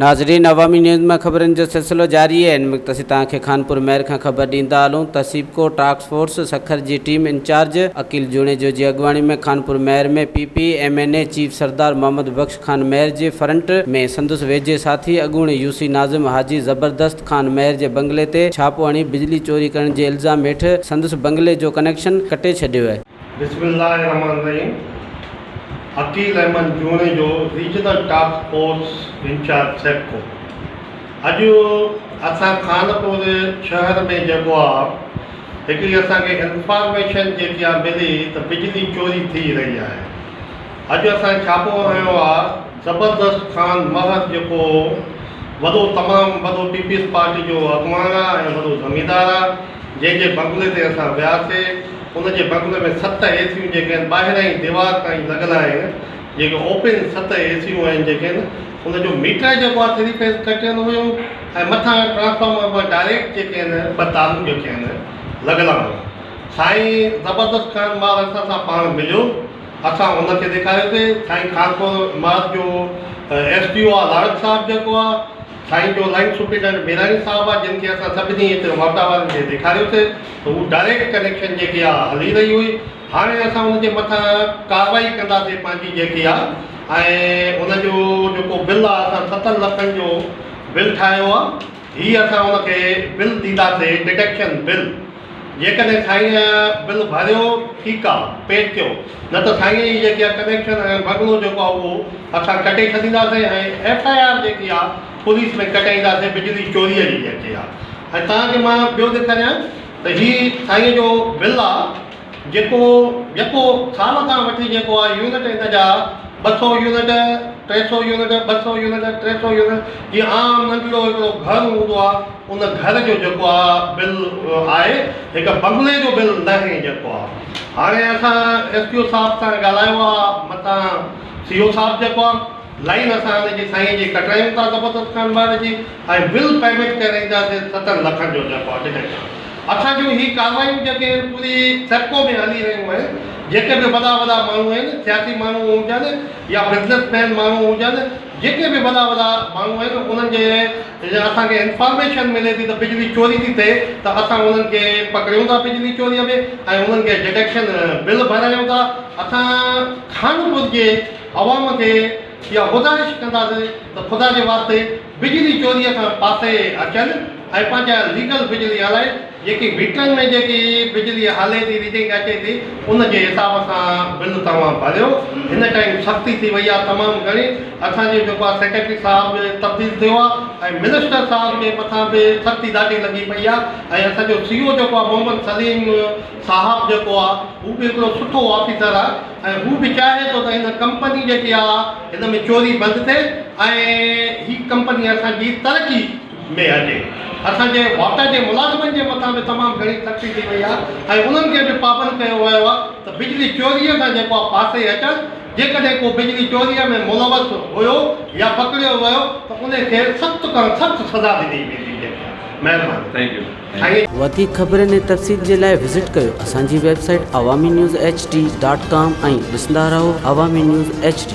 ناظرين عوامي نيوز مان خبرن جو سلسلو جاري آهي ان وقت اسين توهان کي خانپور مهر کان خبر ڏيندا هلون ته سيپڪو ٽاسڪ فورس سکر جي ٽيم انچارج عقيل جوڻيجو جي اڳواڻي ۾ Khanpur Mahar ۾ P P M N A chief Sardar Muhammad Bakhsh Khan Mahar جي فرنٽ مين سندس ويجهي ساٿي اڳوڻي يو سي ناظم حاجي زبردست خان مهر جي بنگلي تي ڇاپو هڻي بجلي چوري ڪرڻ جي الزام هيٺ سندس بنگلي جو ڪنيڪشن ڪٽي ڇڏيو. بسم الله الرحمٰن الرحيم Aqeel Ahmed Junejo regional task force incharge SEPCO اڄ اسان خانپور شهر ۾ جيڪو آ هڪڙي اسان کي انفارميشن جيڪي آ ملي ته بجلي چوري ٿي رهي آهي اڄ اسان ڇاپو هنيو آ زبردست خان مهر جيڪو وڏو تمام وڏو پيپلز پارٽي جو اڳواڻ آ ۽ وڏو زميندار آ جنهن جي بنگلي تي اسان وياسي، ان جي بنگلي ۾ ست اي سيون جيڪي آهن ٻاهران ئي ديوار تان ئي لڳل آهن، جيڪي اوپن ست اي سيون آهن جيڪي آهن ان جو ميٽر جيڪو آهي ٿري فيز ڪٽيل هيو ۽ مٿان ٽرانسفارمر مان ڊائريڪٽ جيڪي آهن ٻه تارون جيڪي آهن لڳل هيون. سائين زبردست خان مار اسان سان پاڻ مليو، اسان ان کي ڏيکاريوسي، سائين خانپور مار جو ايس ڊي او آهي لاڙڪ صاحب جيڪو آهي، سائين جو لائن سپرنٽينڊنٽ ميراڻي صاحب آ جن کي اسان سڀني هتي واپڊا وارن کي ڏيکاريوسي ته هو ڊائريڪٽ ڪنيڪشن جيڪي آ هلي رهي هئي هاڻي اسان ان جي مٿان ڪارروائي ڪنداسي پنهنجي جيڪي آ ۽ ان جو جيڪو بل آ اسان ستن لکن جو بل ٺاهيو آ هي اسان ان کي بل ڏينداسي ڊڊڪشن بل. جيڪڏهن سائينء بل ڀريو ٺيڪ آ، پيڊ ٿيو، نه ته سائينء جي جيڪي آ ڪنيڪشن ۽ بنگلو جيڪو آ اهو اسان ڪٽي ڇڏينداسين ۽ ايف I R جيڪي آ پوليس ۾ ڪٽائينداسين بجلي چوريء جي جيڪي آ ۽ توهان کي مان ٻيو ڏيکاريان ته هي سائينء جو بل آ جيڪو يڪو سال کان وٺي جيڪو آ يونٽ هن جا 200 يونٽ، 300 يونٽ، 200 يونٽ، 300 يونٽ جيئن عام ننڍڙو هڪڙو گهر هوندو آ ان گهر جو جيڪو آ بل آهي هڪ بنگلي جو بل ناهي جيڪو آ هاڻي اسان ايس ڊي او صاحب سان ڳالهايو آ متان سي او صاحب جيڪو آ لائين اسان هن جي سائين جي ڪٽرايون ٿا زبردست خان ٻار جي ۽ بل پيمينٽ ڪرائينداسين ستن لکن جو جيڪو آ ڊڊڪشن اسان جون هي ڪاروايون جيڪي آهن پوري سيپڪو ۾ هلي رهيون آهن جيڪي به وڏا وڏا ماڻهو آهن سياسي ماڻهو هجن يا بزنس مين ماڻهو هجن جيڪي به وڏا وڏا ماڻهو آهن انهن جي اسان کي انفارميشن ملي ٿي ته بجلي چوري ٿي ٿئي ته اسان انهن کي پڪڙيون ٿا بجلي چوري ۾ ۽ انهن کي ڊٽيڪشن بل ڀرايون ٿا اسان خانپور جي عوام کي اها گذارش ڪنداسين ته خدا جي واسطي بجلي چوري کان پاسي اچن ۽ پنهنجا ليگل بجلي هلائين جيڪي ميٽرن ۾ جيڪي بجلي هلي ٿي ريڊنگ اچي ٿي ان جي حساب سان بل توهان ڀريو هن ٽائيم سختي ٿي وئي آهي تمام گهڻي اسان جو جيڪو آهي سيڪريٽري صاحب به تبديل ٿيو آهي ۽ منسٽر صاحب جي مٿان به سختي ڏاڍي لڳي پئي آهي ۽ اسان جو سي او جيڪو آهي محمد سليم صاحب جيڪو آهي هو به هڪڙو سٺو آفيسر آهي ۽ هو به چاهي ٿو ته هن ڪمپني جيڪي آهي هن ۾ چوري بند ٿئي ۽ هي ڪمپني اسان جي ترقي ۾ اچي. اسان جي واپڊا جي ملازمن جي مٿان به تمام گهڻي سختي ٿي وئي آهي ۽ انهن کي به پابند ڪيو ويو آهي ته بجلي چوريء کان جيڪو آهي پاسي اچن، جيڪڏهن ڪو بجلي چوريء ۾ ملوث هيو يا پڪڙيو ويو ته ان کي سخت کان سخت سزا ڏني ويندي جيڪا مهرباني. Thank you. سائين. وڌيڪ خبرن ۽ تفصيل جي لاء وزٽ ڪيو اسان جي website Awami news H D dot com ۽ ڏسندا رهو عوامي نيوز ايڇ ڊي.